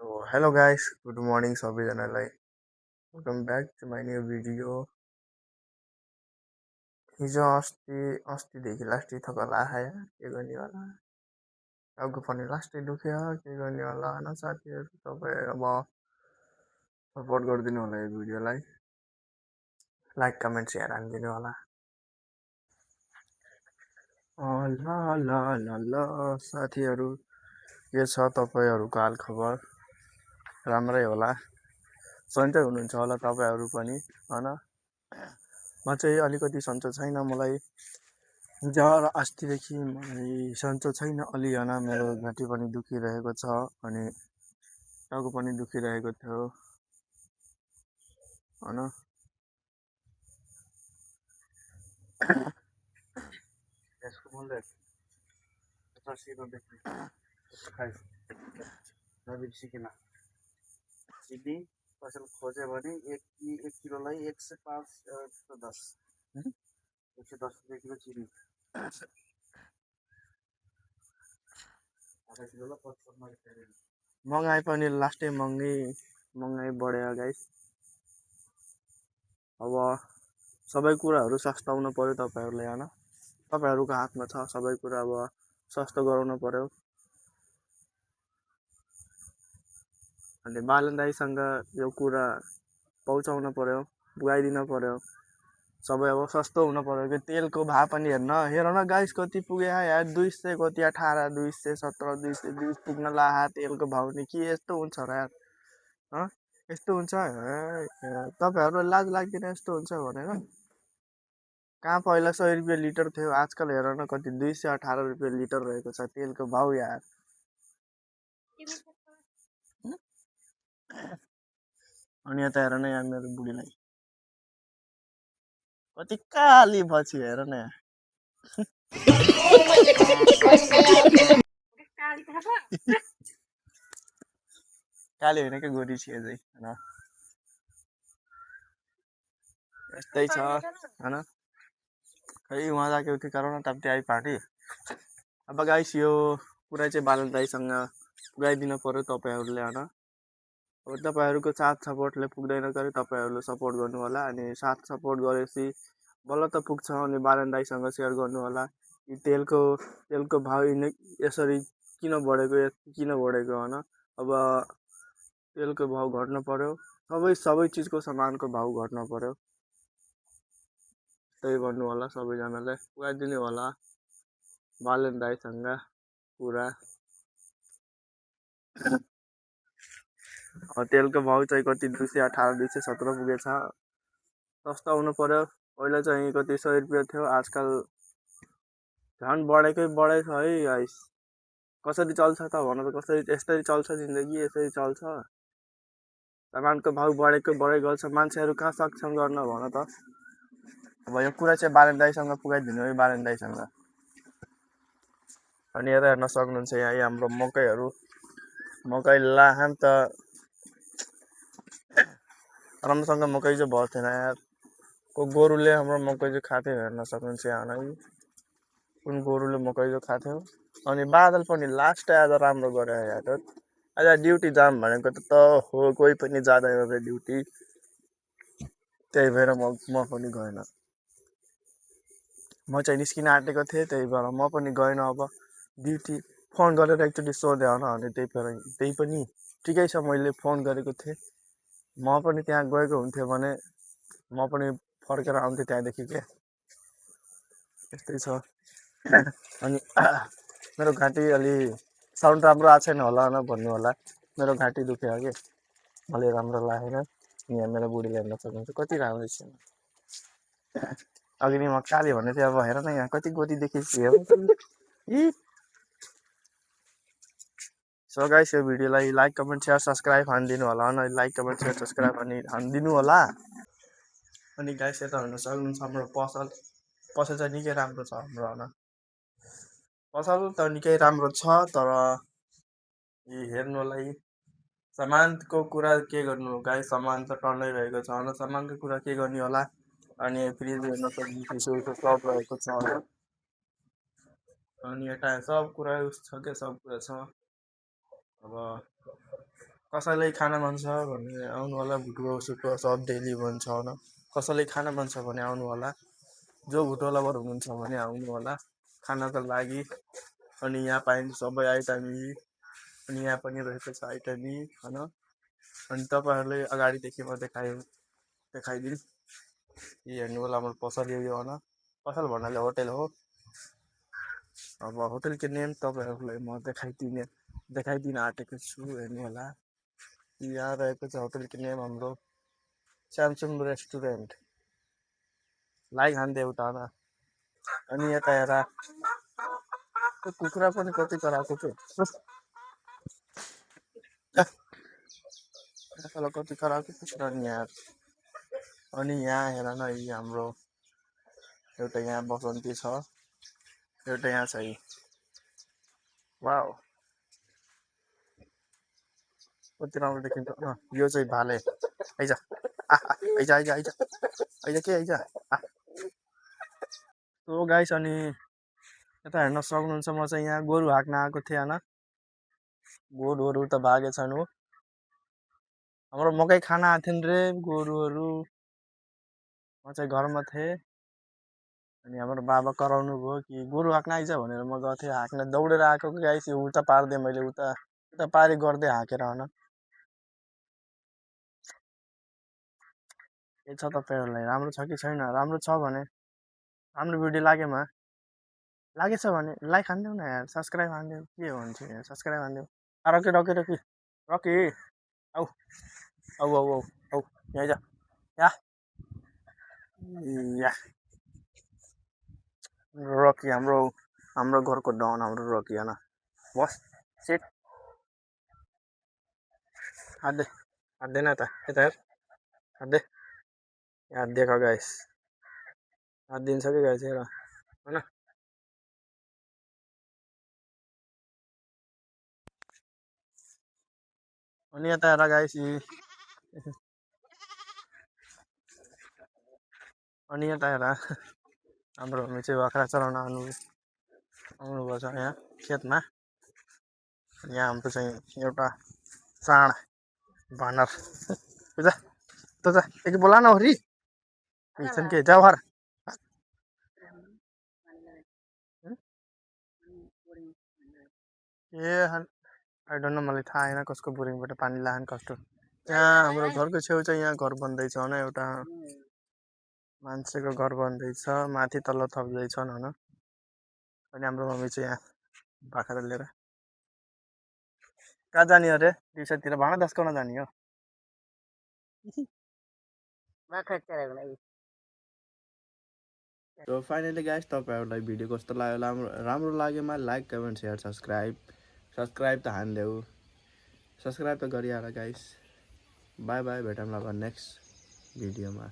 Hello guys, good morning सबैजनालाई. Welcome back to my new video. हिजो अस्तिदेखि लास्टै थकाला आयो के गर्ने होला. टाउको पनि लास्टै दुख्यो के गर्ने होला होइन साथीहरू. तपाईँ अब सपोर्ट गरिदिनु होला यो भिडियोलाई. लाइक कमेन्ट सेयर हानिदिनु होला. ल ल ल ल साथीहरू, के छ तपाईँहरूको हालखबर? राम्रै होला. सन्चै हुनुहुन्छ होला तपाईँहरू पनि होइन. म चाहिँ अलिकति सन्चो छैन. मलाई हिजो अस्तिदेखि मलाई सन्चो छैन अलि होइन. मेरो घाँटी पनि दुखिरहेको छ अनि टाउको पनि दुखिरहेको थियो होइन. सिधी कसैले खोज्यो भने एक किलोलाई 105 110 रुपियाँ किलो चिनी. महँगाइ पनि लास्टै महँगाइ बढ्यो गाइस. अब सबै कुराहरू सस्ता हुनु पर्यो तपाईँहरूले होइन. तपाईँहरूको हातमा छ सबै कुरा. अब सस्तो गराउनु पर्यो. अनि बालन दाइसँग यो कुरा पहुँचाउनु पर्यो, पुगाइदिनु पर्यो. सबै अब सस्तो हुनु पर्यो कि तेलको भाव पनि हेर न गाइस कति पुग्यो यार. 200 कति 18 217 220 पुग्न ला. तेलको भाउ नि के यस्तो हुन्छ र यार. यस्तो हुन्छ तपाईँहरू लाज लाग्दैन यस्तो हुन्छ भनेर. कहाँ पहिला 100 रुपियाँ लिटर थियो, आजकल हेर न कति 218 रुपियाँ लिटर रहेको छ तेलको भाउ यार. अनि यता हेर न यहाँ मेरो बुढीलाई कति काली पछि हेर न यहाँ. काली होइन क्या, गोरी छिए चाहिँ होइन. यस्तै छ होइन. खै उहाँ जाके उठि गरौँ न टाप्टी आई पार्टी. अब गाइस यो कुरा चाहिँ बालन दाइसँग पुऱ्याइदिनु पर्यो तपाईँहरूले होइन. अब तपाईँहरूको साथ सपोर्टले पुग्दैन गरे तपाईँहरूले सपोर्ट गर्नु होला. अनि साथ सपोर्ट गरेपछि बल्ल त पुग्छ. अनि बालन दाइसँग सेयर गर्नु होला. तेलको भाउ यसरी किन बढेको होइन. अब तेलको भाउ घट्नु पर्यो. सबै चिजको सामानको भाउ घट्नु पर्यो. त्यही गर्नु होला. सबैजनाले पुगाइदिनु होला बालन दाइसँग कुरा. तेलको भाउ चाहिँ कति 218 217 पुगेछ. सस्ता हुनु पर्यो. पहिला चाहिँ कति 100 रुपियाँ थियो, आजकल झन् बढेको छ है गाइस. कसरी चल्छ त भन त. कसरी यस्तै चल्छ जिन्दगी, यसरी चल्छ. सामानको भाउ बढेकै गर्छ. मान्छेहरू कहाँ सक्छन् गर्न भन त. अब यो कुरा चाहिँ बालन दाइसँग पुगाइदिनु है बालन दाइसँग. अनि यता हेर्न सक्नुहुन्छ यहाँ हाम्रो मकै लाहाम त राम्रोसँग मकै चाहिँ भएको थिएन यार. को गोरुले हाम्रो मकै चाहिँ खाथ्यो. हेर्न सक्नुहुन्छ यहाँ है कुन गोरुले मकै चाहिँ खाथ्यो. अनि बादल पनि लास्ट आज राम्रो गरे यार. आज ड्युटी जाम भनेको त हो, कोही पनि जाँदैन रे ड्युटी. त्यही भएर म पनि गएन. म चाहिँ निस्किन आँटेको थिएँ, त्यही भएर म पनि गएन. अब ड्युटी फोन गरेर एकचोटि सोधेँ होइन. अनि त्यही पनि ठिकै छ, मैले फोन गरेको थिएँ. म पनि त्यहाँ गएको हुन्थ्यो भने म पनि फर्केर आउँथेँ त्यहाँदेखि के. यस्तै छ. अनि मेरो घाँटी अलि साउन्ड राम्रो आएको छैन होला भन्नु होला. मेरो घाँटी दुख्यो कि मलाई राम्रो लागेन. यहाँ मेरो बुढीले हेर्न सक्नुहुन्छ कति राम्रो छ. अघि नै म काली भन्ने थिएँ, अब हेर न यहाँ कति गोरी देखेपछि. सो गाइस यो भिडियोलाई लाइक कमेन्ट सेयर सब्सक्राइब हानिदिनु होला. लाइक कमेन्ट सेयर सब्सक्राइब हानिदिनु होला. अनि गाइस यता हेर्न सक्नुहुन्छ हाम्रो पसल चाहिँ निकै राम्रो छ हाम्रो होइन. पसल त निकै राम्रो छ, तर हेर्नुलाई सामानको कुरा के गर्नु गाइस. सामान त टन्नै रहेको छ होइन. सामानको कुरा के गर्ने होला. अनि फ्रिज हेर्न सक्नुहुन्छ सब रहेको छ. अनि यता सब कुरा छ क्या, सब कुरा छ. अब कसैलाई खान मन छ भने आउनु होला भुटुवा सुटुवा सब डेली बन्छ होइन कसैलाई खान मन छ भने आउनु होला जो भुटुवा लभर हुनुहुन्छ भने आउनु होला खानको लागि अनि यहाँ पाइन्छ सबै आइटम यी अनि यहाँ पनि रहेको छ आइटम यी होइन अनि तपाईँहरूले अगाडिदेखि म देखाइदिउँ यी हेर्नु होला हाम्रो पसल यो होइन पसल भन्नाले होटल हो अब होटलको नेम तपाईँहरूलाई म देखाइदिन आँटेको छु हेर्नु होला यहाँ रहेको छ होटलको नेम हाम्रो स्यामसङ रेस्टुरेन्ट लाइक हान्देऊ त होइन अनि यता हेर त्यो कुखुरा पनि कति कराएको थियो कति कराएको कुखुरा नि यहाँ अनि यहाँ हेर न यी हाम्रो एउटा यहाँ बसन्ती छ एउटा यहाँ छ यी वाउ कति राम्रो देखिन्छ यो चाहिँ भाले आइज आइज आइज आइज आइज के आइज सो गाइस अनि यता हेर्न सक्नुहुन्छ म चाहिँ यहाँ गोरु हाक्न आएको थिएँ होइन गोरुहरू त भागेछन् हो हाम्रो मकै खान आएको थिएन रे गोरुहरू म चाहिँ घरमा थिएँ अनि हाम्रो बाबा कराउनु भयो कि गोरु हाक्न आइज भनेर म गएको थिएँ हाक्न दौडेर आएको गाइस यो उल्टा पारिदिएँ मैले उता पारी गर्दै हाकेर होइन के छ तपाईँहरूलाई राम्रो छ कि छैन राम्रो छ भने राम्रो भिडियो लागेछ भने लाइक हान्देऊ न यार सब्सक्राइब हान्देऊ के भन्छ यार सब्सक्राइब हान्देऊ रकी रकी रकी रकी आऊ आऊ आऊ आऊ आऊ यहाँ जा या या रकी हाम्रो घरको डन हाम्रो रकी होइन बस सिट हात्दैन त यता हेर हात्दे यहाँ देख गाइस हात दिन्छ कि गाइस हेर होइन अनि यता हेर गाइस अनि यता हेर हाम्रो मम्मी चाहिँ बाख्रा चराउन आउनुभएको छ यहाँ खेतमा यहाँ हाम्रो चाहिँ एउटा चाड बानर बुझ त एक बोला न हरि छन् के जाऊ हर ए आई डोन्ट नो मलाई थाहा आएन कसको बोरिङबाट पानी लान कस्तो यहाँ हाम्रो घरको छेउछाउ यहाँ घर बन्दैछ होइन एउटा मान्छेको घर बन्दैछ माथि तल्लो थप्दैछन् होइन अनि हाम्रो मम्मी चाहिँ यहाँ बाख्रा लिएर कहाँ जाने अरे दिउँसोतिर भाँडा दस्काउन जाने हो बाख्रा चराको लागि सो फाइनली गाइस तपाईँहरूलाई भिडियो कस्तो लाग्यो राम्रो लागेमा लाइक कमेन्ट सेयर सब्सक्राइब त हान्देऊ सब्सक्राइब त गरिहाल गाइस बाई बाई भेटौँला अब नेक्स्ट भिडियोमा